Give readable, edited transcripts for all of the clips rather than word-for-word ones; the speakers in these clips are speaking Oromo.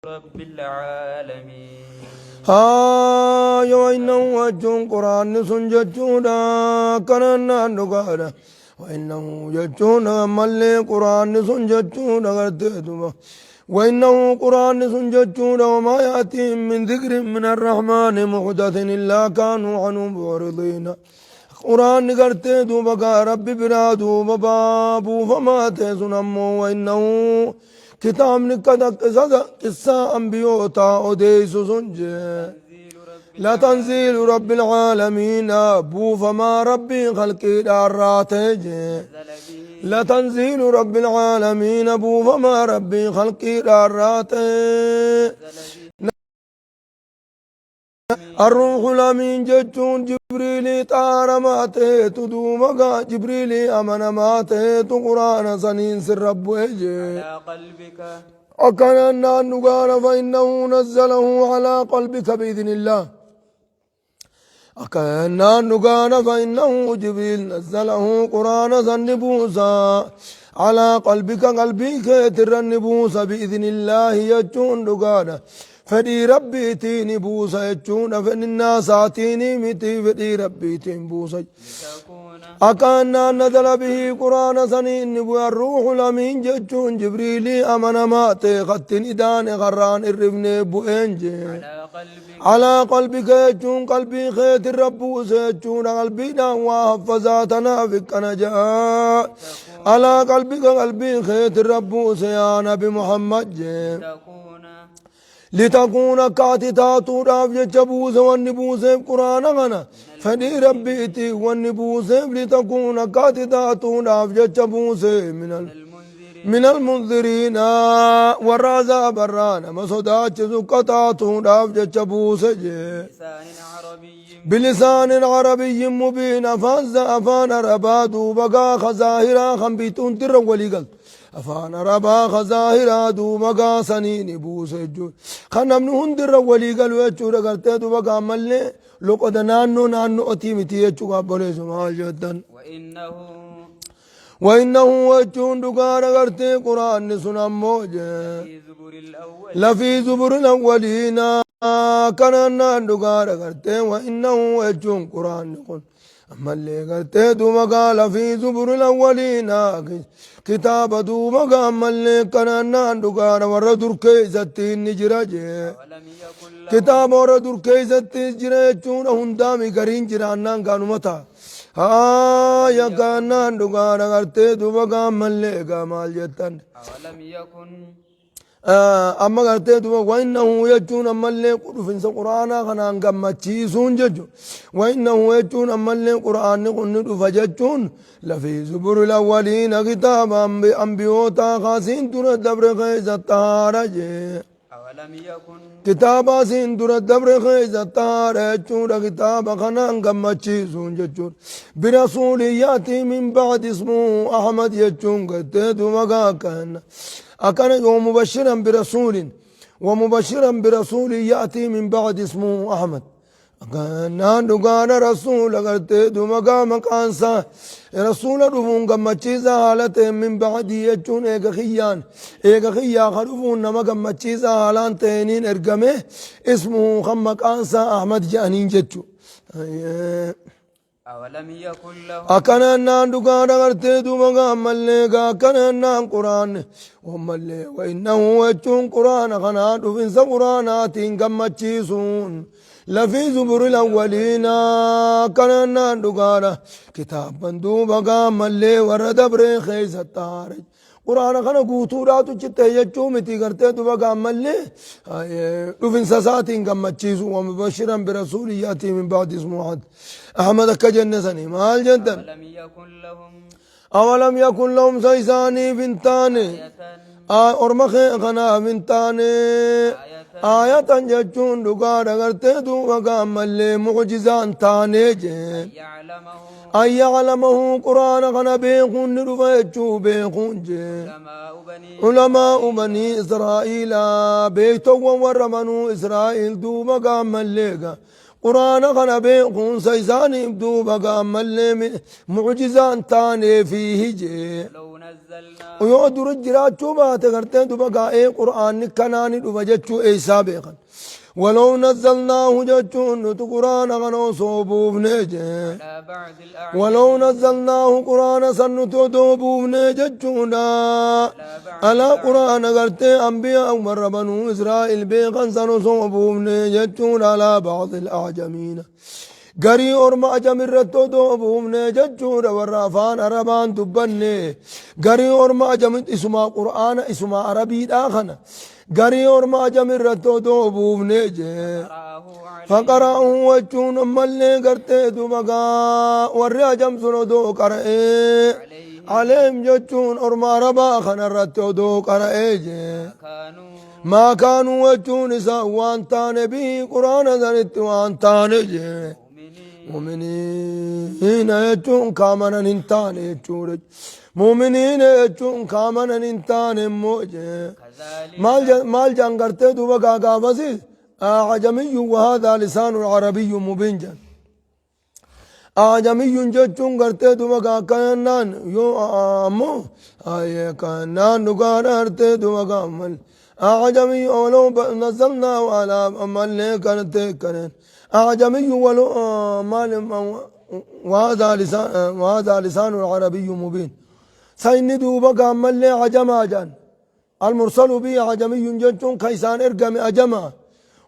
رب العالمين. Haaya وإنه jechuun quraanni sun jechuudha kanannaan dhugaadha. وإنه jechuun ammallee quraanni sun jechuudha gartee duba. وإنه قرآن sun jechuudha وما يأتيهم من ذكر من الرحمن محدث إلا كانوا عنه معرضين. Quraanni gartee duuba gaa rabbi biraa duuba buufamaa ta'e sun ammoo وإنه kitaabni qissaa ambiyootaa odeessu sun jee. تنزيل رب لتنزيل رب العالمين buufamaa rabbii khalqiidhaarraa ta'e jee. نزل به لتنزيل رب العالمين buufamaa rabbii khalqiidhaarraa ta'e. نزل به الروح الأمين jechuun jibriilii xaaramaa ta'eetu duuba gaa jibriilii amanamaa ta'eetu quraana saniin sirra bu'e jee. على قلبك Akkanannaan dhugaadha فإنه نزله على قلبك بإذن الله. Akkanannaan dhugaadha فإنه جبريل نزله quraana san ni buusa على قلبك qalbii keetirra ni buusa بإذن الله jechuun dhugaadha. Fedhii rabbiitiin buusa jechuudha fedhinnaa isaatiin miti fedhii rabbiitiin buusa. لتكون Akkanaan نزل به quraana sanii inni bu'e الروح الأمين jechuun jibriilii amanamaa ta'e kattin idaane karraan irrifnee bu'een jee. على قلبك على قلبك jechuun qalbii keetirra buuse jechuudha qalbiidhaan waa haffazaa tanaaf ikkana jaa. على قلبك qalbii keetirra buuse yaa nabi Muhammad jee. لتكون لتكون akka ati taatuudhaaf jecha buuse wanni buuseef quraana kana fedhii rabbiiti wanni buuseef لتكون akka ati taatuudhaaf jecha buuse من المنذرين من المنذرين warra azaabarraa nama sodaachisu akka taatuudhaaf jecha buuse jee. بلسان عربي بلسان عربي مبين afaan afaan arabaa duuba gaa kazaahiraa kan biituun dirra walii galtu afaan arabaa kazaahiraa duuba gaa saniini buuse jechuudha kan namni hundirra walii galu jechuudha gartee duuba gaa ammallee loqoda naannoo naannootii miti jechuudha obboleessu maal jettan. وإنه وإنه jechuun dhugaadha gartee quraanni sun ammoo jee. في زبر الأول لفي زبر الأولين kanannaan dhugaadha gartee وإنه jechuun quraanni kun ammallee gartee duuba gaa لفي زبر الأولين kitaaba duuba gaa ammallee kanannaan dhugaadha warra dur keeysatti inni jira jee. ولم يكن له Kitaaba warra dur keeysatti jira jechuudha hundaami gariin jiraannaan gaanuma ta'a. Haaya kanaan dhugaadha gartee duuba gaa ammallee gaa maal jettan. أولم يكن Amma gartee duuba وإنه jechuun ammallee dhufinsa quraanaa kanaan gammachiisuun jechuun وإنه jechuun ammallee quraanni kun ni dhufa jechuun لفي زبر الأولين kitaaba ambiyootaa kaasiin dura dabre keessa taara jee. أولم يكن Kitaaba asiin dura dabre keessa taara jechuudha kitaaba kanaan gammachiisuun jechuun برسول يأتي من بعد اسمه أحمد jechuun gartee duuba gaa kana akkana yoo مبشرا برسول ومبشرا برسول يأتي من بعد اسمه أحمد Akkanaan dhugaadha rasuula gartee duuba gaa maqaan isaa rasuula dhufuun gammachiisaa haala ta'een من بعدي jechuun eega kiyyaan eega kiyyaa ka dhufuun nama gammachiisaa haalaan ta'eniin ergame اسمه kan maqaan isaa Ahmad jedhaniin jechu. أولم يكن لهم Akkanannaan dhugaadha gartee duuba gaa ammallee gaa akkanannaan quraanni ammallee وإنه jechuun quraana kanaa dhufinsa quraanaatiin gammachiisuun لفي زبر الأولين akkanannaan dhugaadha kitaaban duuba gaa ammallee warra dabree keessa taare quraana kana guutuudhaatu citte jechuu miti gartee duuba gaa ammallee dhufinsa isaatiin gammachiisu ومبشرا برسول يأتي من بعد اسمه أحمد akka jenne sanii maal jettan. أولم يكن لهم أولم يكن لهم sa isaaniif hin taane آية orma kee kanaaf hin taane آية آية jechuun dhugaadha gartee duuba gaammallee mucjizaan taanee jee. يعلمه أن يعلمه quraana kana beekuun ni dhufa jechuu beekuun jee. علماء بني علماء بني إسرائيل beektowwan warra banuu Israa'il duuba gaammallee ga Qur'aana kana beekuunsa isaaniif duuba gaammallee mucjizaan taaneefiihi jee. لو نزلناه Yoo dura jiraachuu baate gartee duba gaa'ee qur'aanni kanaa ni dhufa jechuu eessaa beekan. ولو نزلناه jechuun nuti qur'aana kana osoo buufnee jee. على بعض الأعجمين ولو نزلناه qur'aana san nuti odoo buufnee jechuudha. على بعض Alaa qur'aana gartee anbiyaa warra banuu Israa'il beekan san osoo buufnee jechuudha على بعض الأعجمين. Garii orma ajam irratti odoo buufnee jechuudha warra afaan arabaan dubbanne garii orma ajam isumaa qur'aana isumaa arabiidhaa kana garii orma ajam irratti odoo buufnee jee. قرأه عليهم فقرأه jechuun ammallee gartee duba gaa warri ajam sun odoo qara'ee عليهم عليهم jechuun orma arabaa kana irratti odoo qara'ee jee. كانوا ما كانوا jechuun isaan waan taane به quraana sanitti waan taane jee. مؤمنين مؤمنين jechuun kaamanan hin taane jechuudha. مؤمنين jechuun kaamanan hin taane immoo jee. كذلك Maal jaan gartee duuba gaa gaafasiis أعجمي وهذا لسان عربي مبين jaan. أعجمي jechuun gartee duuba gaa kanaan yoo ammoo kanaan dhugaadha gartee duuba gaa mal. أعجمي ولو نزلناه على مالي كانت كانت أعجمي ولو مال وهذا لسان عربي مبين سين دوبا قام عجما جان المرسل به عجمي jechuun كيسان ارقم أجما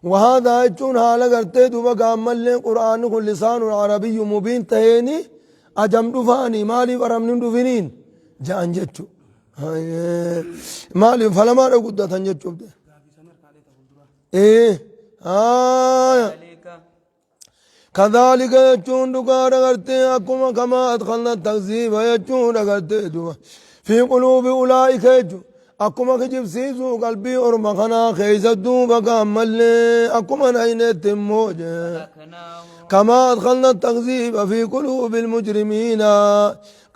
وهذا jechuun haala gartee duuba gaammallee qur'aanni kun لسان عربي مبين taheeni ajam dhufaani maaliif arabni hin dhufiniin ja'an jechu maaliif falamaadha guddatan jechuuf ee haaya. ذلك كذلك jechuun dhugaadha gartee akkuma كما أدخلنا التكذيب jechuun gartee duba في قلوب أولئك jechuun akkuma kijibsiisuu qalbii orma kanaa keessa duuba gaammallee akkuma nayneetti immoo jee. سلكناه كما أدخلنا التكذيب في قلوب المجرمين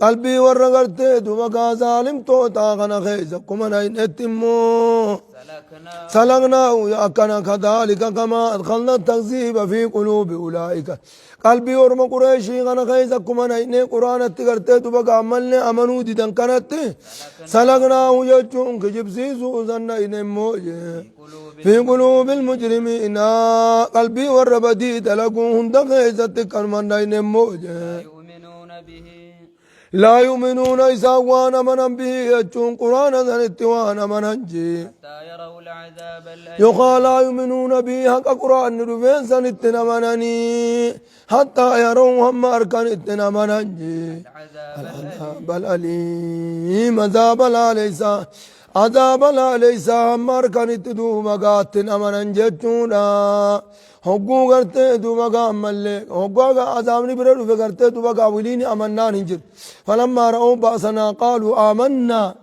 qalbii warra gartee duba gaa zaalimtootaa kana keessa akkuma nayneetti immoo سلكناه سلكناه أكنا كذلك كما أدخلنا التكذيب في قلوب أولئك qalbii orma قريشي kana keessa akkuma nayne quraanatti gartee duba gaammallee amanuu didan kanatti سلكناه jechuun kijibsiisuu san nayne immoo jee. قلوب في قلوب المجرمين qalbii warra badii dalaguu hunda keessatti kanuma nayne immoo jee. يؤمنون به لا يؤمنون isaan waan amanan به jechuun quraana sanitti waan amanan jee. حتى يروا العذاب الأليم Yookaan لا يؤمنون به haqa quraanni dhufeen sanitti amananii حتى يروا hamma harkan itti amanan jee. العذاب الأليم العذاب الأليم عذاب ليس عذاب ليس hamma harkan itti duuba gaatti amanan jechuudha. Hogguu gartee duuba gaa ammallee hogguu azaabni bira dhufe gartee duuba gaa wiliini amannaan hin jiru. فلما رأوا بأسنا قالوا آمنا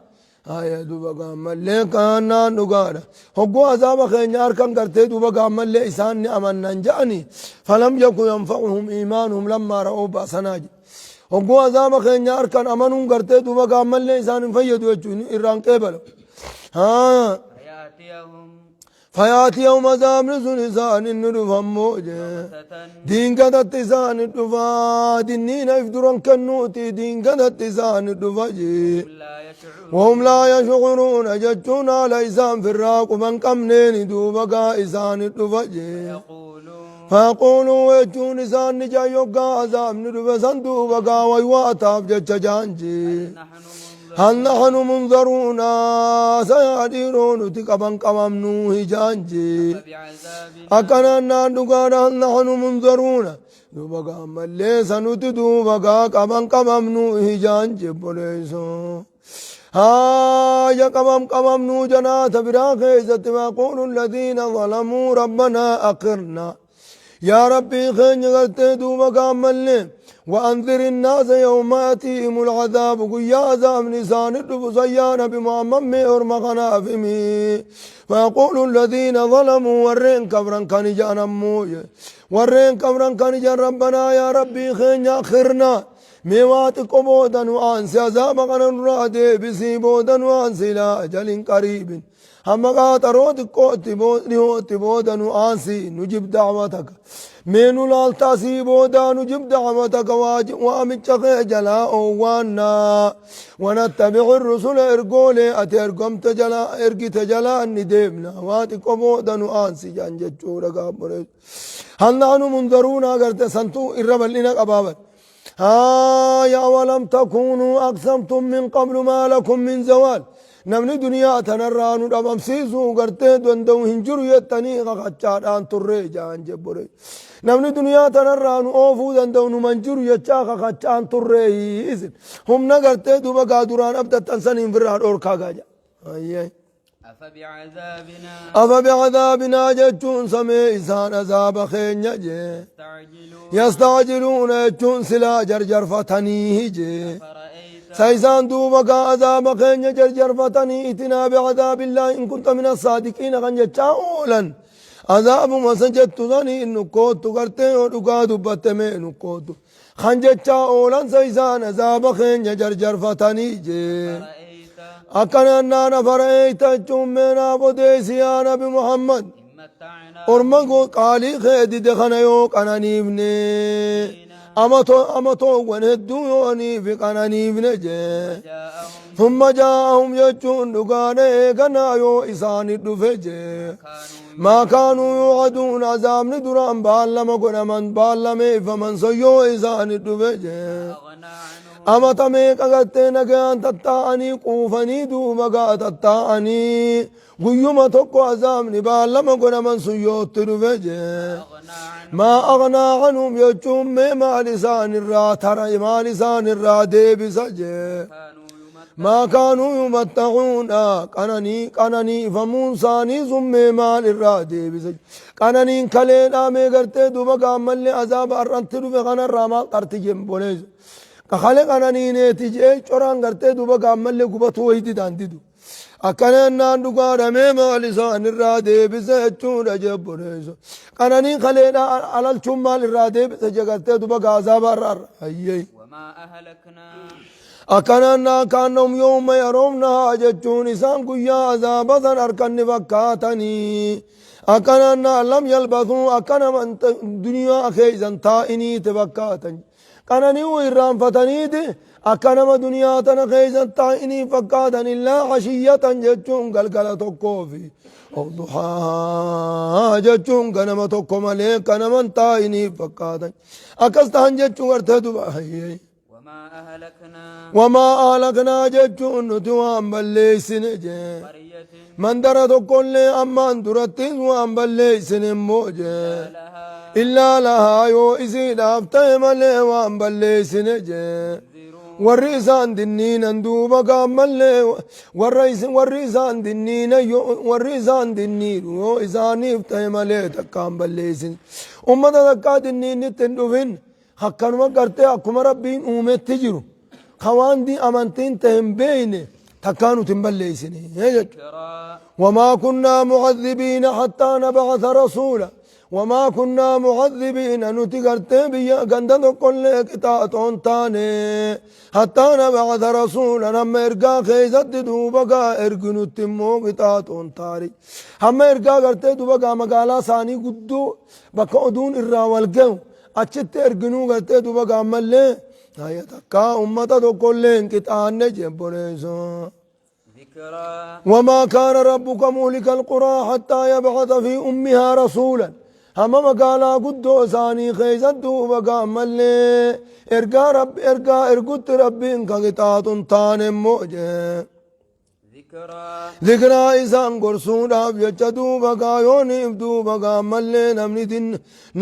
Haya duuba gaammallee kaanaan dhugaadha. Hogguu azaaba keenya harkan gartee duuba gaammallee isaan ni amannan je'ani. فلم يك ينفعهم إيمانهم لما رأوا بأسنا jedhe. Hogguu azaaba keenya harkan amanuun gartee duuba gaammallee isaan hin fayyadu jechuun irraan qeebalu. Haa. فيأتيهم فيأتيهم azaabni sun isaan inni dhufammoo jee. بغتة Diingatatti isaan dhufaa dinniina if duran kennuuti diingatatti isaan dhufa jee. لا يشعرون وهم لا يشعرون jechuun haala isaan firraa quban qabneeni duuba gaa isaan dhufa jee. يقولون فيقولوا jechuun isaan ni jaan yoggaa azaabni dhufe san duuba gaa waywaataaf jecha jaan jee. نحن منظرون هل نحن منظرون sayaadhiiroo nuti qaban qabamnuu hijaan jee. فبعذابنا Akkanaan naan dhugaadha هل نحن منظرون duuba gaa ammallee sanuti duuba gaa qaban qabamnuu hijaan jebboleessoo. Haaya qabam qabamnuu janaata biraa keessatti ويقول الذين ظلموا ربنا أخرنا يا ربي keenya gartee duuba gaammallee وأنذر الناس يوم يأتيهم العذاب guyyaa azaabni isaanii dhufu sayyaa nabi Muhammad mee orma kanaaf himi فيقول الذين ظلموا warreen kabran kan ijaan ammoo warreen kabran kan ijaan ربنا يا ربي keenya أخرنا. Mee waa xiqqo booda nu aansi, azaaba kana nurraa deebisii booda nu aansi, ilaa ajalin qariibin, hamma qaaxaroo xiqqootti dhihootti booda nu aansi, nujib da'wataka, mee nu laalta asii booda, nujib da'wataka, waamicha kee jalaa oowwaannaa, wanattabi'i rusula, ergoolee ati ergamte jalaa ergite jalaa ni deemna, waa xiqqo booda nu aansi jedhan jechuudha. Gaabboleessu hal nahnu munzaruuna agarte santu irra bal'ina qabaaban. Haaya, awalam takuunuu aqsamtum min qablu maa lakum min zawaal, namni duniyaa tanarraa nu dhabamsiisuu gartee danda'u hin jiru jettanii kakachaadhaan turree jaan jebbore. Namni duniyaa tanarraa nu oofuu danda'u numan jiru jechaa kakachaan turree, isin humna gartee duba gaa duraan abdattan saniin firraa dhoorkaa gaa jedha. أفبعذابنا أفبعذابنا jechuun samee isaan azaaba keenya jee يستعجلون يستعجلون jechuun silaa jarjarfatanii jee. أفرأيت Sa isaan duuba gaa azaaba keenya jarjarfatanii ائتنا بعذاب الله إن كنت من الصادقين kan jechaa oolan, azaabuma san jettu sanii nu koottu gartee yoo dhugaa dubbatte mee nu koottu kan jechaa oolan, sa isaan azaaba keenya jarjarfatanii jee. أفرأيت Akkanannaan أفرأيت jechuun mee naaf odeessi yaa Nabi Muhammad, إن متعنا orma qaalii kee dide kana yoo qananiifne, amatoowwan hedduu yooniif qananiifne jee. جاءهم ثم جاءهم jechuun dhugaadha eeganaa yoo isaani dhufe jee. كانوا ما كانوا يوعدون, azaabni duraan baallama godhaman baallameeffaman sun yoo isaani dhufe jee. أغنى عنهم Amata meeqa gartee nagaan tattaa'anii quufanii duuba gaa tattaa'anii, guyyuma tokko azaabni baallama godhaman sun yootti dhufe jee. أغنى عنهم ما أغنى عنهم jechuun mee maal isaan irraa tara, maal isaan irraa deebisa jee. كانوا يمتعون ما كانوا يمتعون, qananii qananiifamuun isaanii sun mee maal irraa deebisa? Qananiin kaleedhaa mee gartee duuba gaammallee azaaba har'antti dhufe kanarraa maal qarti jemboleessu kakale qananiineeti jee coraan gartee duuba gaammallee gubatu wayi didaan didu akkana jennaan dhugaadha mee maal isaan irraa deebisa jechuudha jebboleessu. Qananiin kaleedhaa alalchuun maal irraa deebisa je gartee duuba gaazaaba irraa hayyee. وما أهلكنا Akkanannaa كأنهم يوم يرونها jechuun isaan guyyaa azaaba san harkanni fakkaatanii akkanannaa لم يلبثوا akka nama duniyaa keeysan taa'iniiti fakkaatan. Qananii irraanfataniiti akka nama duniyaa tana keeysan taa'inii fakkaatan. إلا عشية jechuun galgala tokkoofi أو ضحاها jechuun ganama tokko malee akka naman taa'inii fakkaatan akkas tahan jechuun gartee duba hayyee. وما أهلكنا وما أهلكنا jechuun nuti waan balleeysine jee. قرية Mandara tokkollee ammaan durattis waan balleeysine immoo jee. لها إلا لها yoo isiidhaaf ta'e malee waan balleeysine jee. منذرون Warri isaan dinniinan duuba gaammallee warra isin warri isaan dinniinan warri isaan dinniidhu yoo isaaniif ta'e malee takkaan balleeysin. Ummata takkaa dinniinnitti hin dhufin, akkanuma gartee akkuma Rabbiin uumetti jiru ka waan di amantiin ta'e hin beeyne takkaa nuti hin balleeysine jechuudha. ذكرى وما كنا معذبين حتى نبعث رسولا، وما كنا معذبين nuti gartee biyya ganda tokkollee qixaaxoon taane حتى نبعث رسولا hamma ergaa keessatti duuba gaa erginutti immoo qixaaxoon taari hamma ergaa gartee duuba gaa magaalaa isaanii guddoo bakka oduun irraa wal gahu achitti erginuu gartee duuba gaa ammallee haya takkaa ummata tokkollee hin qixaanne jebboleessa. ذكرى وما كان ربك مهلك القرى حتى يبعث في أمها رسولا hamma magaalaa guddoo isaanii keessatti duuba gaammallee ergaa Rabbi ergaa ergutti Rabbiin ka qixaaxun taane immoo jee. ذكرى Zikraa isaan gorsuudhaaf jecha duuba gaayooniif duuba gaammallee namni din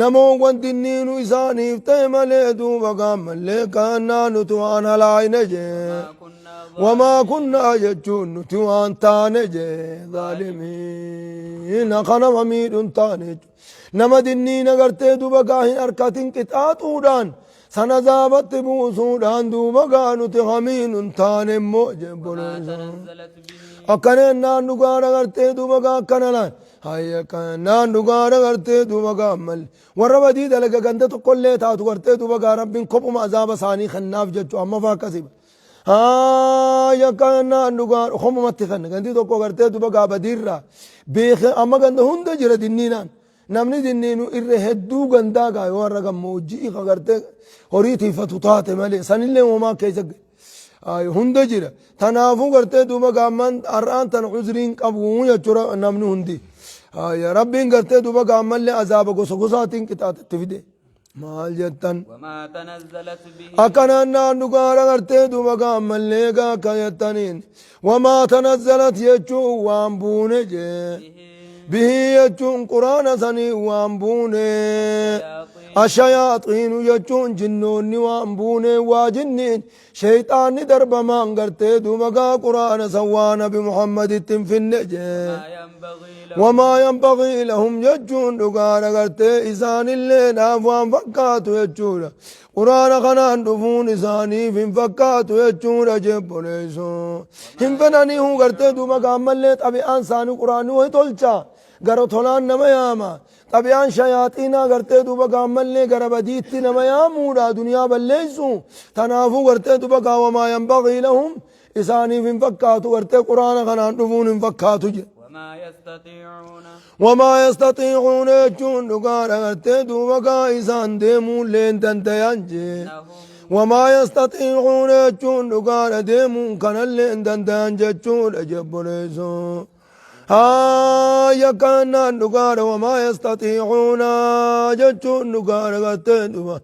namoowwan dinniinu isaaniif ta'e malee duuba gaammallee kaannaa nuti waan halaayne jee. ما كنا وما كنا jechuun nuti waan taane jee ظالمين kanama miidhun taane jechuun nama dinniina gartee duuba gaa hin harkatin qixaaxuudhaan sana zaabatti buusuudhaan duuba gaa nuti hamiinun taane immoo ما jebboleessa. تنزلت به Akkana jennaan dhugaadha gartee duuba gaa akkana laan. Hayya kanaan dhugaadha gartee duuba gaammal warra badii dalaga ganda tokkollee taatu gartee duuba gaa rabbiin kophuma azaaba isaanii kennaaf jechuu amma faa akkasii. Hayya kanaan dhugaadha kophumatti kenna gandi tokko gartee duuba gaa badiirraa beeke amma ganda hunda jira dinniinaan. Namni dinniinu irra hedduu gandaa gaa yoo warra gammoojjii ka gartee horii tiifatu taate malee sanillee homaa keessa hunda jira. Tanaafuu gartee duuba gaamman har'aan tan uzriin qabu jechuudha namni hundi. Rabbiin gartee duuba gaammallee azaaba gosa gosaatiin qixaaxatti fide. Maal jettan? وما تنزلت به Akkanaan naan dhugaadha gartee duuba gaammallee gaa akka jettaniin. Wamaa tanazzalat jechuun waan buune jee. به Bihi jechuun quraana sanii waan buune. الشياطين Ashayaaxiinu jechuun jinnoonni waan buune waa jinniin shayxaanni darbamaan gartee duuba gaa quraana san waa nabi Muhammaditti hin finne jee. ما ينبغي لهم Wamaa yanbagii lahum jechuun dhugaadha gartee isaanillee dhaaf waan fakkaatu jechuudha. Quraana kanaan dhufuun isaaniif hin fakkaatu jechuudha jebboleessoo. Hin fedhaniihu gartee duuba gaammallee xabi'aan isaanii quraanni wayi tolcha. Gara tolaan nama yaama. Xabi'aan shayaaxiinaa gartee duuba gaammallee gara badiitti nama yaamuudha duniyaa balleessu. Tanaafuu gartee duuba gaa wamaa yanbagii lahum isaaniif hin fakkaatu gartee quraana kanaan dhufuun hin fakkaatu jedhe. وما يستطيعون وما يستطيعون jechuun dhugaadha gartee duuba gaa isaan deemuun leen dandayan jee. إنهم وما يستطيعون jechuun dhugaadha deemuun kanallee hin dandayan jechuudha jebboleessoo. Haaya kanaan dhugaadha وما يستطيعون jechuun dhugaadha gartee duuba.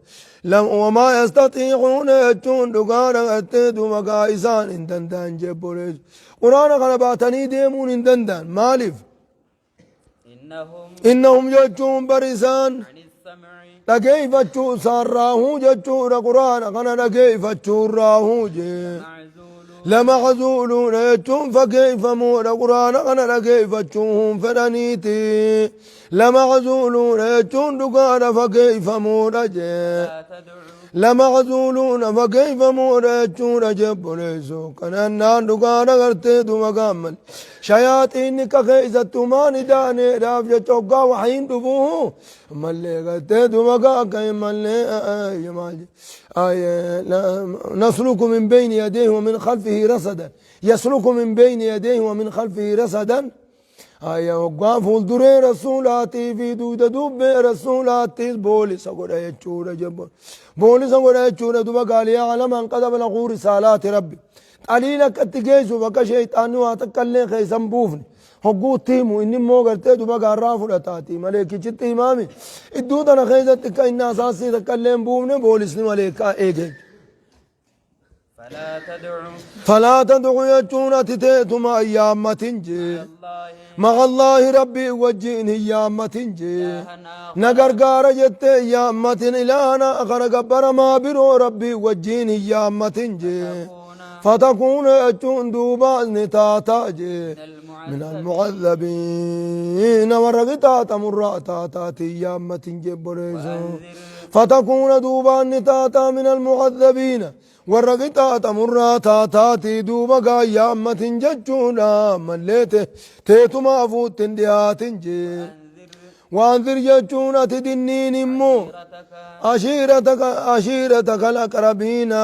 وما يستطيعون jechuun dhugaadha gartee duuba gaa isaan hin dandayan jebboleessoo. Quraana kana baatanii deemuun hin dandayan maaliif? إنهم Innahum jechuun barisaan عن السمع dhageeffachuu isaarraahuu jechuudha quraana kana dhageeffachuu irraahuu jee. معزولون Lamahzuuluuna jechuun fageeffamuudha quraana kana dhageeffachuu hin fedhaniiti. Lamahzuuluuna jechuun dhugaadha fageeffamuudha jee. لا تدعو Lamahzuuluuna fageeffamuudha jechuudha jebboleessu. Kanannaan dhugaadha gartee duma gaammal. Shayaaxiinni ka keessattumaan idaaneedhaaf jecha hoggaa wahiin dhufuu mallee gartee duma gaa hin mallee نسلك من بين يديه ومن خلفه رصدا يسلك من بين يديه ومن خلفه رصدا Ayya hoggaa fuulduree rasuulaatii fi duuda dubbee rasuulaattis boolisa godha jechuudha jebbo. Boolisa godha jechuudha duba gaaliyaa alamaan qad ablaguu risaalaati rabbi. Xaliila akkatti geessu bakka sheeyxaanni waa takka illee keessan buufne. Hogguutti himu inni immoo gartee duba gaarraa fudhataati maleekichitti himaami. Iddoo tana keessatti akka inni asaasii takka illee hin buufne boolisni maleekaa eege. فلا تدع Falaa tad'u jechuun ati teetuma ayyaammatin jee. الله مع الله ربي wajjin hin yaammatin jee. إلها آخر Na gargaara jettee hin yaammatin ilaana kana gabbaramaa biroo rabbii wajjin hin yaammatin jee. تكون Fatakuuna jechuun duubaas ni taataa jee. من من المعذبين المعذبين warra qixaaxamurraa taataati hin yaammatin jebboleessu. وأنذر فتكون دوبان نتاتا من المعذبين warra qixaaxamurraa taataatii duuba gaa yaammatin jechuudha mallee teetuma afuutti hin dhiyaatin jee. وأنذر Waanzir jechuun ati dinniin immoo عشيرتك ashiirataka alaqrabiina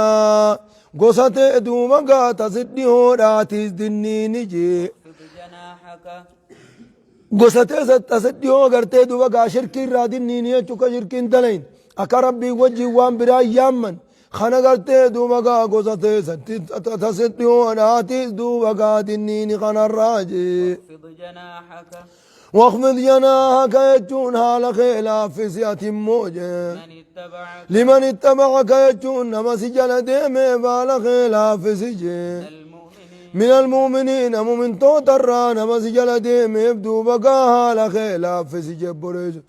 gosa ta'e duuba gaa tasidhi hoodhaatiis dinniini jee. اخفض جناحك Gosa ta'e tasidhi hoo gartee duuba gaa shirkii irraa dinniini jechuu ka shirkiin dalayin akka rabbii wajjin waan biraa yaamman kana gartee duuba gaa gosa ta'e tasidhi hoodhaatiis duuba gaa dinniini kanarraa jee. اخفض جناحك واخفض جناحك jechuun haala kee laaffisi ati immoo jee. من اتبعك لمن اتبعك jechuun nama si jala deemeef haala kee laaffisi jee. من المؤمنين من المؤمنين mu'mintoota irraa nama si jala deemeef duuba gaa haala kee laaffisi jebboleessu.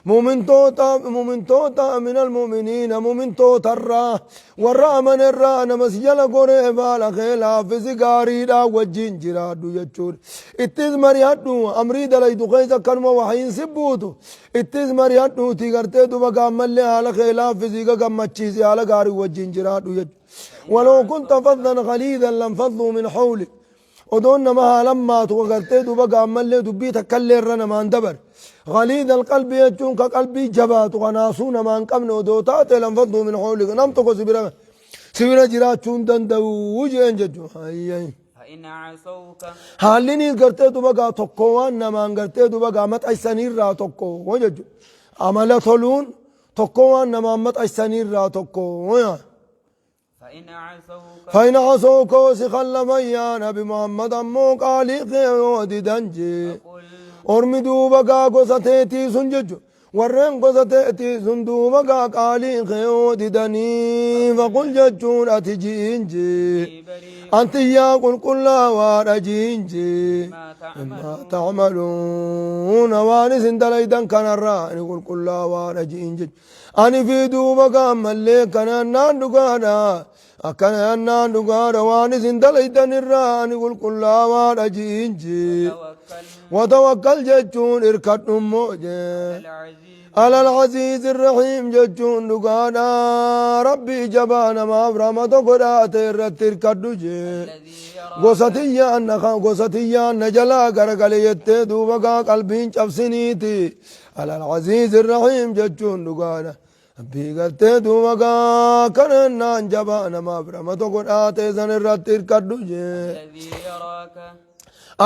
Mu'mintoota من المؤمنين mu'mintoota irraa warra amane irraa nama si jala goreef haala kee laaffisi gaariidhaa wajjin jiraadhu jechuudha. Ittis mari'adhu amrii dalaydu keessa akkanuma wahiin si buutu. Ittis mari'adhuutii gartee duuba gaammallee haala kee laaffisii gammachiisi haala gaarii wajjin jiraadhu jechuudha. ولو كنت فظا غليظا لانفضوا من حولك. Odoon nama haalan maatu ka gartee duuba gaammallee dubbii takkallee irra namaan dabar. Ghaliidha alqalbii jechuun ka qalbii jabaatu ka naasuu namaa hin qabne odoo taate lanfadduu min hawlika nam tokko si bira si bira jiraachuu hin danda'u jeen jechuudha. Hayyee. فإن عصوك Haalli gartee duba gaa tokko waan namaan gartee duba gaa maxaysaniirraa tokko jechuudha. Amala toluun tokko waan namaan maxaysaniirraa tokko. فإن عصوك فإن عصوك وسخلفا يا نبي محمد أمو قالي خيو ددنجي فقل Ormi duuba gaa gosa teetii sun jechu warreen gosa teetii sun duuba gaa qaalii kee didanii faqul jechuun ati ji'in jee إني بريء anti yaa qulqullaawaadha ji'in jee مما mimmaa تعملون ta'maluuna waan isin dalaydan kanarraa ani qulqullaawaadha ji'in jechu ani fi duuba gaa ammallee kanaan naan dhugaadha akkana naan dhugaadha waan isin dalaydan irraa ani qulqullaawaadha ji'in jee توكل وتوكل جتون اركض موجه على العزيز على العزيز الرحيم جتون دقانا ربي جبانا ما أبرمت قرات الرت جي الذي يراك gosa tiyyaan na jalaa garagale jettee duuba gaa qalbiin cabsiniiti alal aziiz irrahiim jechuun dhugaadha rabbii gartee duuba gaa kanannaan jabaa namaaf ramata godhaatee san irratti hirkadhu jee الذي يراك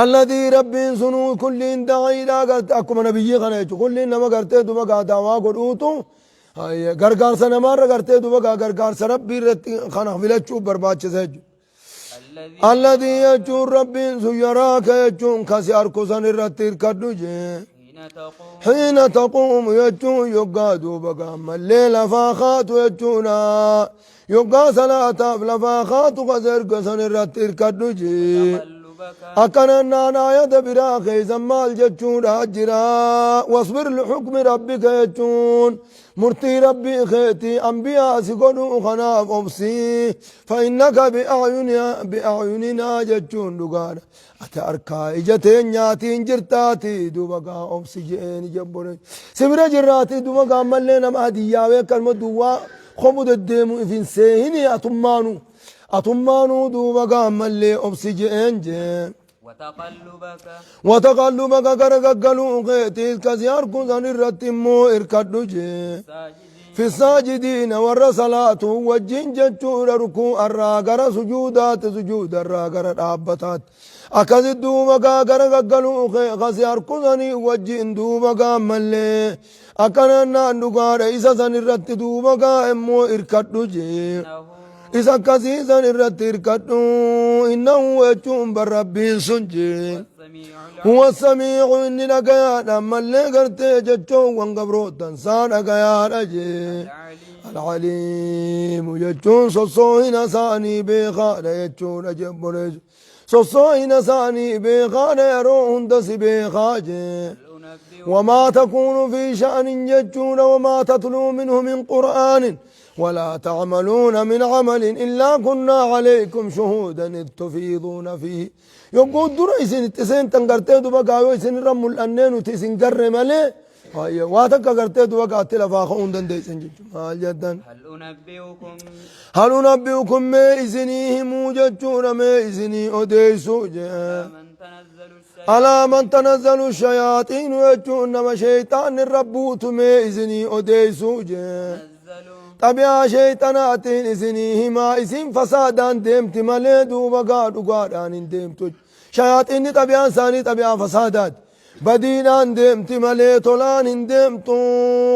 الذي ربين سنو كلين دعيدا قرت أكما نبيي خنا يجو كلين نما قرتي دوبا قا دعوا قدوتو هاي غرغار سنما قرتي دوبا قا غرغار سربي رتي خنا فيلچو برباچ سجو الذي الذي يجو ربين سو يراك يجون كاسي أركوسان الرتير كدو جي حين تقوم حين تقوم يجو يقا دوبا قا الليل فاخات يجونا يقا صلاة لفاخات غزر قسن الرتير كدو جي تقلبك akkana naan ayata biraa keeysan maal jechuudha jira wasbir lixukmi rabbika jechuun murtii rabbii keetii ambiyaa si godhuu kanaaf obsii fa innaka biacyuninaa jechuun dhugaadha ati harkaa ija teenyaatiin jirtaati duuba gaa obsi je'eeni jebbore si bira jirraati duuba gaa ammallee nama hadiyyaawee akkanuma duwwaa kobu deddeemu ifin seehini atummaanu atummaanuu duuba gaa ammallee obsi je'een jee وتقلبك وتقلبك غرغلو خيتي كزيار كوزان الرتمو اركدو جي الساجدين في الساجدين ور صلاة وجين جتشور ركوع الراغر سجودات سجود الراغر دابتات أكز دوبا غرغلو خزيار كوزاني وجين دوبا ملي أكنا ناندوغا رئيسا سن الرت دوبا امو اركدو جي إنه isa akkasiisan irratti hirkadhu innahu jechuun bar rabbiin sun jee السميع هو السميع inni dhagayaadha ammallee gartee jechoowwan gabrootan isaa dhagayaadha jee العليم العليم jechuun sossoohina isaanii beekaadha jechuudha jebboleessu sossoohina isaanii beekaadha yeroo hunda si beekaa jee هل أنبئك وما تكون في شأن يجون وما تتلو منه من قرآن ولا تعملون من عمل إلا كنا عليكم شهودا إذ تفيضون فيه يقول درا إسن تسين تنقرتي دوبا قاوي إسن رمو الأنين وتسين قرم لي هاي واتك قرتي دوبا قاتل فاخون دن ديسن جدا جدا هل أنبئكم هل أنبئكم ما إسنيه موججون ما إسني أديسو جا من تنزل الشياطين على من تنزل الشياطين يجون نما شيطان الربوت ما إسني أديسو جا تنزلوا xabiyaa sheeyxanaatiin isinii himaa isin fasaadaan deemti malee duuba gaa dhugaadhaan hin deemtu shayaaxinni xabiyaan isaanii xabiyaa fasaadaati badiidhaan deemti malee tolaan hin deemtu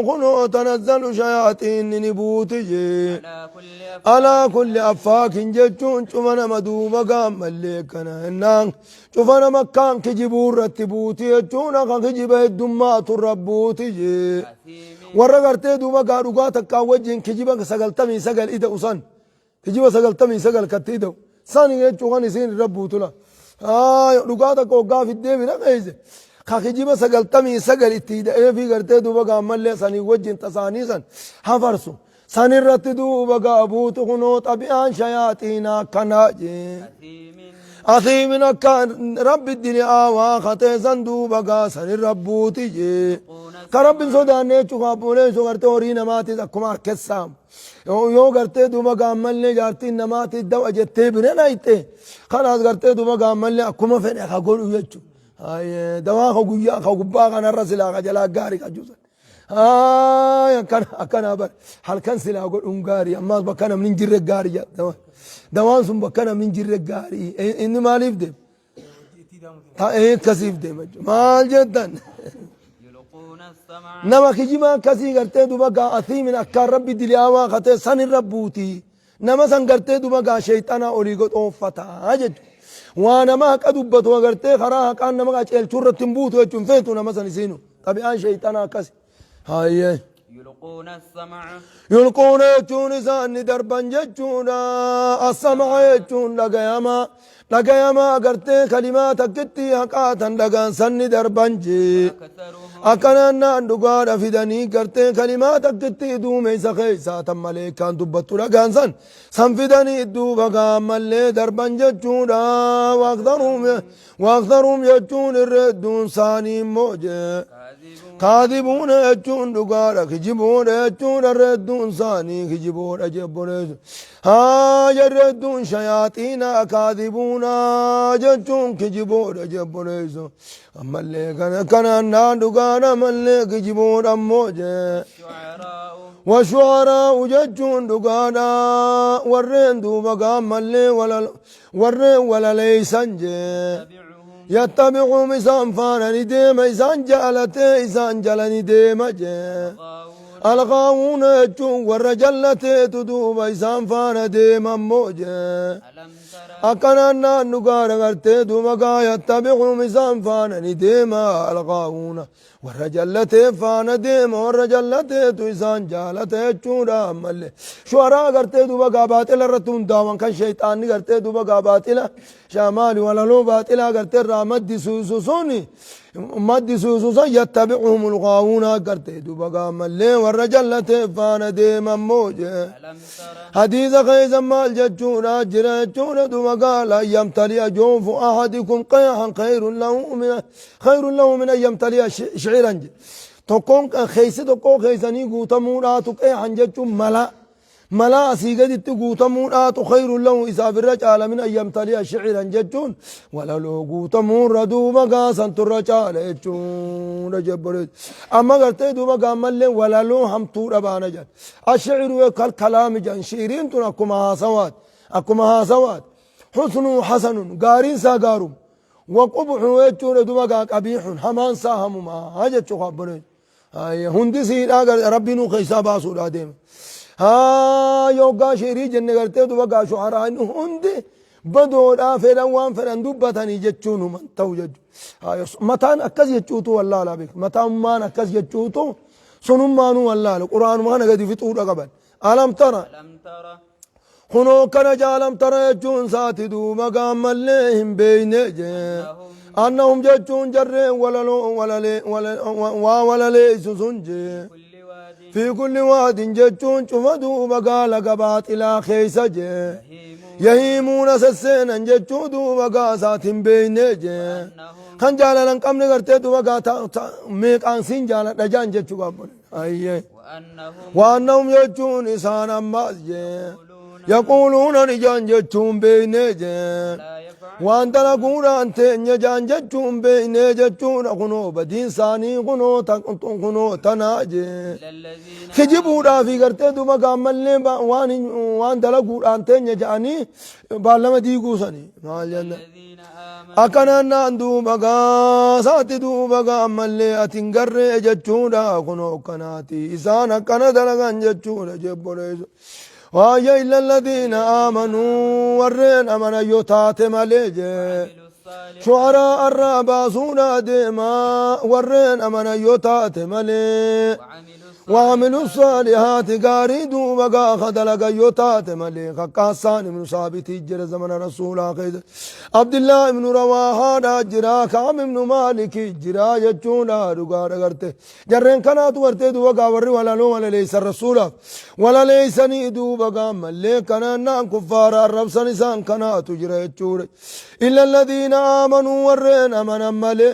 kunoo tanazzalu shayaaxiinni ni buuti jee على كل alaa kulli affaakin jechuun cufa nama duuba gaammallee kana hennaan cufa nama kaan kijibuu irratti buuti jechuun akka kijiba heddummaatu irra buuti jee أثيم warra gartee duuba gaa dhugaa takkaan wajjin kijiba 99 ida'u san kijiba 99 katti ida'u san jechuu kan isiin irra buutula dhugaa takka hoggaa fiddee bira geesse ka kijiba 99 itti ida'ee fi gartee duuba gaa ammallee sanii wajjin tasaanii san hafarsu san irratti duuba gaa buutu kunoo xabi'aan shayaaxiinaa akkanaa jee أثيم Asiimin akka rabbi dili'aawaa katee san duuba gaa sanirra buuti jee. Ka rabbi hin sodaanne jechuun kaabboleessu gartee horii namaatis akkuma harkessaamu. Yoo gartee duuba gaammallee jaartiin namaatis dawa jettee bira dhayxe kanaas gartee duuba gaammallee akkuma fedhe ka godhu jechuudha. Dawaa ka guyyaa ka gubbaa kanarra silaa ka jalaa gaarii ka juusan. Akkana akkana bar halkan silaa godhuun gaarii ammaas bakka namni hin jirre gaarii jedha. Dawaan sun bakka namni hin jirre gaarii inni maaliif deema? Ta'ee akkasiif deema jechuudha. Maal jettan? يلقون السمع Nama kijibaa akkasii gartee duba gaa asiimin akkaan rabbi dili'aawaa katee san irra buuti. Nama san gartee duba gaa sheexanaa olii godhooffataa jechuudha. Waa nama haqa dubbatu agartee karaa haqaan nama qaceelchuu irratti hin buutu jechuun feetu nama san isiinu. Xabi'aan sheexanaa akkasi. Hayyee. يلقون السمع Yulquuna jechuun isaan ni darban jechuudha. Assama'a jechuun dhagayamaa. Dhagayamaa agartee kalimaa takkitti haqaa tan dhagaan san ni darban jee. أكثرهم Akkanaan naan dhugaadha fidanii gartee kalimaa takkitti duumessa keessaa tan maleekaan dubbattu dhagaan san san fidanii duuba gaammallee darban jechuudha. Waaqtaruum jechuun irra hedduun isaanii immoo jee. كاذبون Kaadibuuna jechuun dhugaadha kijiboodha jechuudha irra hedduun isaanii kijiboodha jebboleessu. Haa jarri hedduun shayaaxiina kaadibuuna jechuun kijiboodha jebboleessu. Ammallee kana kanaan naan dhugaadha mallee kijiboodha ammoo jee. الشعراء Washu'araa'u jechuun dhugaadha warreen duuba gaammallee warreen walaleeysan jee. تبعهم Yattabi'uum isaan faana ni deema isaan jaalatee isaan jala ni deema jee. الغاوون Alqaawuuna jechuun warra jallateetu duuba isaan faana deema ammoo jee. ألم تر Akkanaan naan dhugaadha gartee duuba gaa yattabi'uum isaan faana ni deema alqaawuuna warra jallatee faana deema warra jallateetu isaan jaalate jechuudha ammallee. Shu'araa gartee duuba gaa baaxila irratti hundaawan kan sheexaanni gartee duuba gaa baaxila shaamaali walaloo baaxilaa gartee irraa maddisiisu suni maddisiisu san yattabi'uhum alqaawuuna gartee duuba gaa ammallee warra jallatee faana deema ammoo jee. ألم تر حديث خيزا مال جتشونا جرا جتشونا دوما قال أن يمتلئ جوف أحدكم قيحا خير له من أن يمتلئ شعيرا tokkoon keessa tokkoo keessanii guutamuudhaatu qeexan jechuun mala mala asii gaditti guutamuudhaatu khayrun lahu isaaf irra caala min an yamtali'a shiciran jechuun walaloo guutamuurra duuba gaasantu irra caala jechuudha jebboleet amma gartee duuba gaammallee walaloo hamtuudha baana jedhan ashiciru kal kalaami jedhan shi'iriin tun akkuma haasawaat akkuma haasawaat xusnuu xasanun gaariin isaa gaarum وقبح jechuun duuba gaa qabiixun hamaan isaa hamumaa jechuu kabboleet hundi siidhaa rabbi nu keessaa baasuudha deema. Haa yoggaa shiirii jenne gartee duba gaa shu'araan hundi badoodhaa fedhan waan fedhan dubbatanii jechuun human ta'u jechuudha. Mataan akkas jechuutu wallaala beek mataan akkas jechuutu sunummaanuu wallaala quraanuma kana gadi fixuudha qaban. Alam tara ألم تر kunoo kana jaalam tara jechuun saati duuba gaammallee hin beeyne jee. Annahum jechuun jarreen walaloo walalee waa walaleessu sun jee. كل واد في كل واد jechuun cufa duuba gaala gabaaxilaa keessa jee. يهيمون Yahiimuuna sesseenan jechuu duuba gaasaat hin beeyne jee. أنهم Kan jaalala hin qabne gartee duuba gaa meeqaan siin jaaladha jaan jechuu qabu. Ayyee. وأنهم Waannahum jechuun isaan ammaas jee. يقولون Yaquuluuna ni jaan jechuun beeyne jee. لا يفعل Waan dalaguudhaan teenya jaan jechuun beeyne jechuudha kunoo badiin isaanii kunoo tanaa jee. إلا الذين Kijibuudhaa fi gartee duuba gaammallee waan dalaguudhaan teenya jedhanii baallama diiguusanii maal jenna. الذين آمنوا Akkanaan naan duuba gaasaatti duuba gaammallee ati hin garree jechuudha kunoo akkanaati isaan akkana dalagan jechuudha jebboleessu. Waayya illa alladhiina aamanuu warreen amanan yoo taate malee jee. وعملوا الصالحات Shucaraa irraa baasuudhaa deemaa warreen amanan yoo taate malee. وعملوا وعملوا الصالحات الصالحات غاري دوبا غا دلغا يوتات ملي خقاسان ابن ثابت جرى زمن رسول خيز عبد الله ابن رواحه دا جرا كعب ابن مالك جرا يچونا رغا رغرته جرن كنا تو ورته دوبا غا ور ولا لو ولا ليس الرسول ولا ليس ني دوبا غا ملي كنا نا كفار الرب سنسان كنا تجرا يچور الا الذين امنوا ورن امن ملي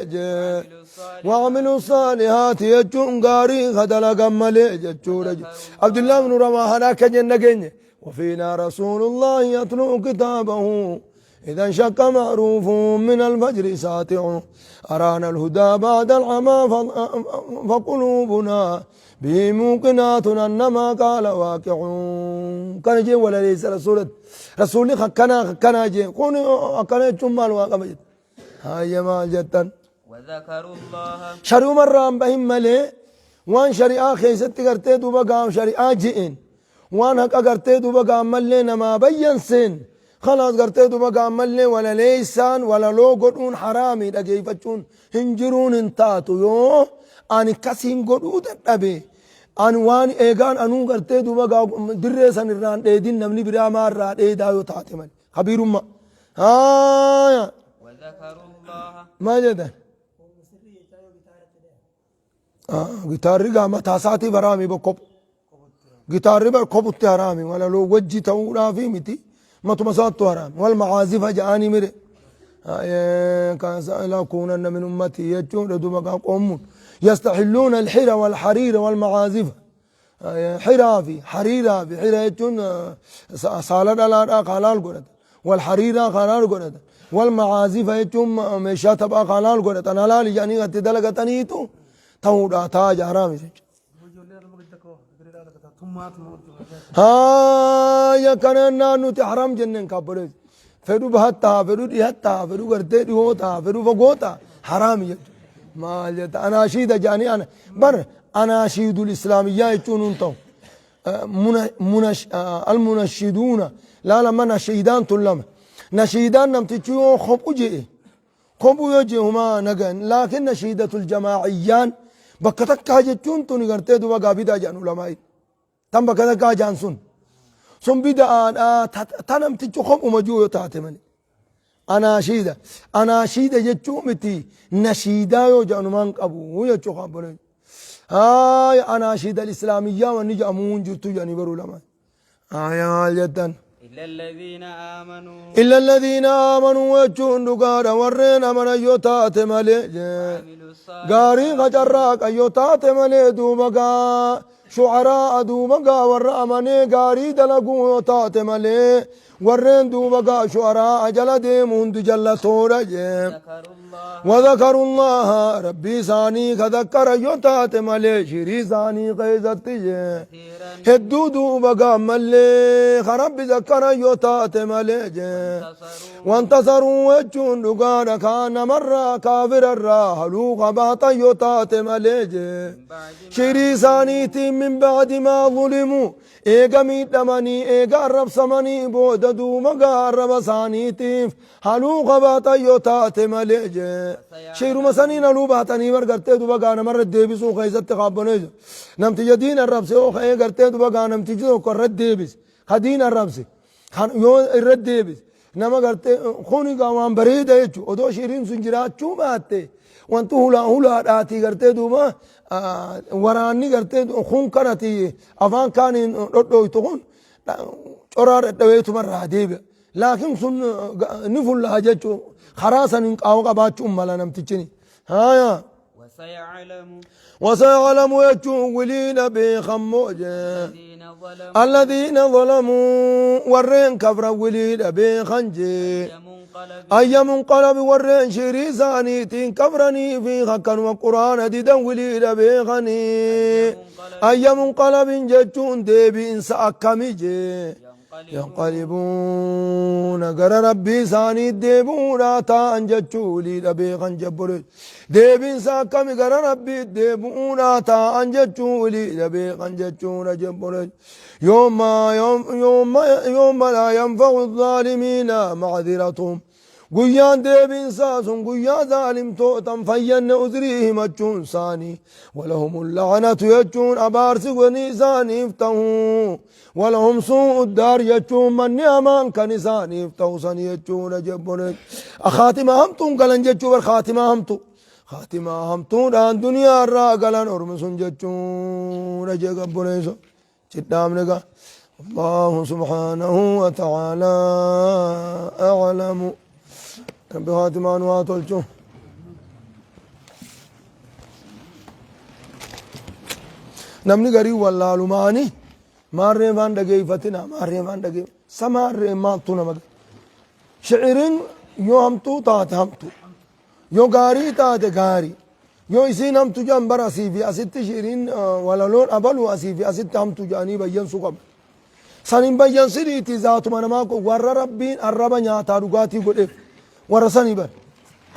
وعملوا وعملوا الصالحات الصالحات يجون غاري خدلق ملي جچورج عبد الله بن رواحه لا كجن نجن وفينا رسول الله يتلو كتابه إذا انشق معروف من الفجر ساطع أرانا الهدى بعد العمى فقلوبنا به موقنات أنما قال واقع كان جي ولا ليس رسول رسول خكنا خكنا جي كون كان جمال واقع هاي ما جتن وذكروا الله Shari'uma irraa hin bahin malee waan shari'aa keessatti gartee duuba gaam shari'aa je'een waan haqa gartee duuba gaammallee namaa bayyanseen khalaas gartee duuba gaammallee walaleeysaan walaloo godhuun haraami dhageeyfachuun hin jiruun hin taatu yoo ani kasiin godhuu dadhabe ani waan eegaan anuu gartee duuba gaa dirree san irraan dheedin namni biraa maa irraa dheedaa yoo taate malee kabiirummaa haaya وذكروا الله maal jedhan Gitaarri gaa mataa isaatiif haraami bokkophu. Gitaarri bar kophutti haraami walaloo wajji ta'uudhaafi miti matuma isaattu haraami. Wal macaazifa ja'anii mire. لأكونن من أمتي يجون دوما قام قومون يستحلون الحرى والحرير والمعازف حرى في حريرة في حرى يجون صالة لا خلال قرد والحريرة خلال قرد والمعازف يجون مشات بقى خلال قرد أنا لا يعني قد دلقتنيتو تهودا تاج حرام هايا كان nuti haram jenneen kaabbolees fedhu bahattaa fedhu dhihattaa fedhu gartee dhihootaa fedhu fagootaa haraami jechuudha maal jetta anaashiida jedhanii ana bar anaashiidul islaamiyyaa jechuun hin ta'u almunashiduuna laala ma nashiidaan tun lama nashiidaan namtichi yoo kophu je'e kophu yoo je'e humaa nagan laakin nashiidatul jamaa'iyyaan bakka takkaa jechuun tuni gartee duba gaabidaa jedhan ulamaa'i tan bakka takkaa jedhan sun sun bida'aadha ta namtichi kophuma jiru yoo taate malee anaashiida anaashiida jechuu miti nashiidaa yoo jedhanumaan qabu jechuu qabbole haaya anaashiida islaamiyyaa wanni jedhamuu hin jirtu jedhanii baruu lamaan haaya maal jettan إلا الذين آمنوا إلا الذين آمنوا jechuun dhugaadha warreen amanan yoo taate malee jee. وعملوا الصالحات gaarii qacarraaqa yoo taate malee duuba gaa shucaraa duuba gaa warra amanee gaarii dalaguu yoo taate malee warreen duuba gaa shucaraa jala deemu hundi jallatoodha jee. ذكروا الله وذكروا الله ربي ثاني كذكر yoo taate malee shirii isaanii keessatti jee. كثيرا Hedduu duuba gaa mallee ka rabbi zakkara yoo taate malee jee. انتصروا وانتصروا jechuun dhugaadha kaan namarraa kaafirarraa haluu qabaatan yoo taate malee jee. من بعد ما Shirii isaaniitiin min ba'di maa zulimuu eega miidhamanii eega arrabsamanii booda duuba gaa arraba isaaniitiif haluu qabaatan yoo taate malee jee. Shiiruma saniin haluu baatanii bar gartee duba gaa namarra deebisuu keessatti qaabbanee jiru. Namticha diin arrabse yoo ka'ee gartee duba gaa namtichi tokko irra deebise. Ka diin arrabse kan yoo irra deebise nama gartee kuni gaa waan bareeda jechuudha. Odoo shiriin sun jiraachuu baatte wanti hulaa hulaadhaatii gartee duuba waraanni gartee kun kanati afaan kaaniin dhodhooytu kun coraa dhadhaweetumarraa deebi'a. Laakiin sun ni fullaha jechuudha. Karaa saniin qaawwa qabaachuun mala namtichini. Haaya. وسيعلم وسيعلم jechuun wiliina beekan mooje. الذين ظلموا الذين ظلموا warreen kafra wiliidha beekan jee. أي منقلب أي منقلب warreen shirii isaaniitiin kafranii fi akkanuma quraana didan wiliidha beekanii. أي منقلب أي منقلب jechuun deebiinsa akkami jee. ينقلبون ينقلبون gara rabbii isaanii deebi'uudhaa ta'an jechuu wiliidha beekan jabbore deebiinsa akkami gara rabbii deebi'uudhaa ta'an jechuu wiliidha beekan jechuudha jabbore yooma yooma yooma laa yanfa'u الظaalimiina macdiratuhum Guyyaan deebiinsaa sun guyyaa zaalimtootan fayyanne uzrii himachuun isaanii. Walahumul la'anatu jechuun abaarsi wani isaaniif ta'u. Walahum suu'u daar jechuun manni hamaan kan isaaniif ta'u san jechuudha jebbone. Khaatimaa hamtuun galan jechuu bar khaatimaa hamtu. Khaatimaa hamtuudhaan duniyaa irraa galan ormi sun jechuudha jee gabboleessa. Cidhaamne gaa. الله سبحانه وتعالى أعلم. ربي خاتمان واتولچو. Namni garii wallaalumaani maarree maan dhageeffatina, maarree maan dhageeffatina, samaarree maaltu nama shiciriin yoo hamtuu taate hamtu, yoo gaarii taate gaarii, yoo isiin hamtu jedhan bara asii fi asitti shiciriin walaloon abalu asii fi asitti hamtu jedhanii bayyansuu qabu. San hin bayyansiniiti zaatuma namaa warra Rabbiin arraba nyaataa dhugaatii godheef warra sanii bar.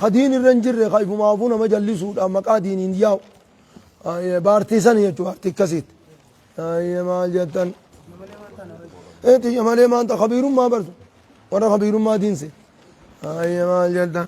Ka diin irra hin jirre ka ifumaafuu nama jallisuudhaan maqaa diiniin yaa'u. Baartii sanii jechuudha, baartii akkasiiti. Maal jettan? Tiyya malee maanta kabiirummaa barsu. Warra kabiirummaa diinse. Maal jettan?